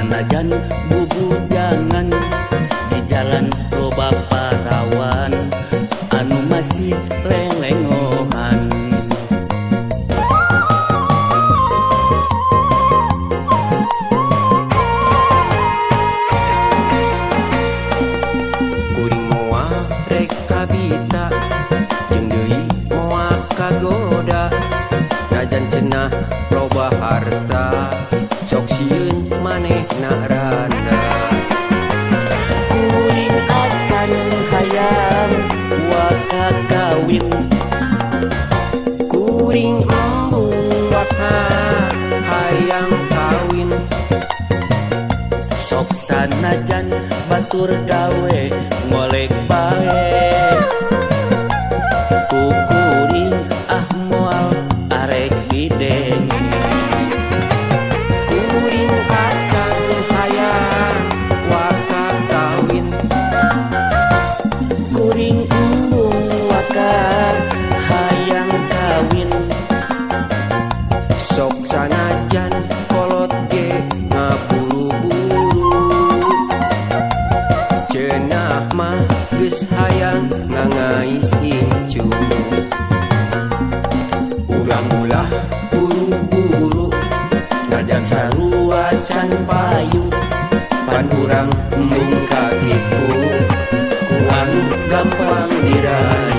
Sanajan bubujangan di jalan loba parawan anu masih lelengohan. Kuring moal rek kabita jeung deui moal kagoda, najan cenah loba harta sok sieun manehna randa. Kuring acan hayang waka kawin. Kuring embung waka hayang kawin. Sok sanajan batur gawe ngolek bae, ku kuring ah moal arek didenge. Kuring acan hayang waka kawin. Kuring embung waka hayang kawin. Sok sanajan kolot ge ngaburu-buru, cenah mah geus hayang ngangais incu. Ulah-ulah buru-buru najan Sarua can payu, pan urang embung katipu ku anu gampang dirayu.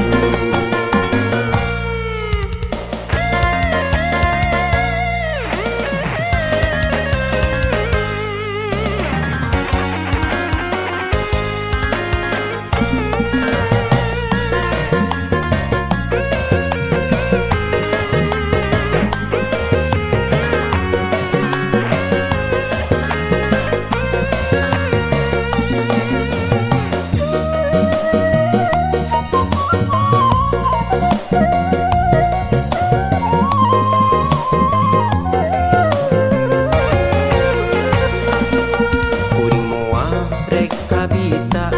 Kuring moal rek kabita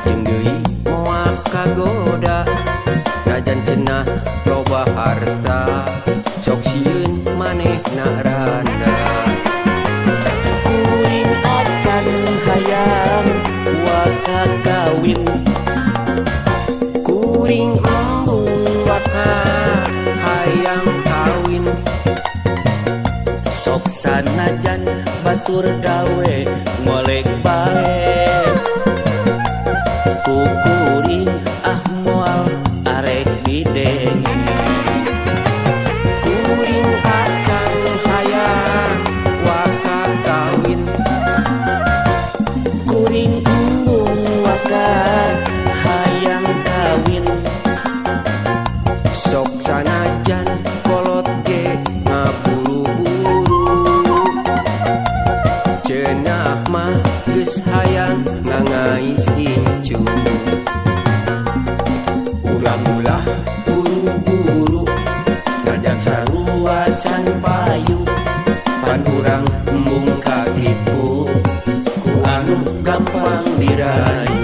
jeung deui moal kagoda, najan cenah loba harta sok sieun manehna randa. Kuring acan hayang waka kawin. Kuring embung waka hayang kawin. Sok sanajan batur gawe ngolek bae, ku kuring ah moal arek didenge. Kuring acan hayang waka kawin. Kuring embung waka hayang kawin. Sok sanajan kolot ge ngaburu-buru, cenah mah geus hayang ngangais incu. Ulah-ulah buru-buru najan Sarua can payu, pan urang embung katipu ku anu gampang dirayu.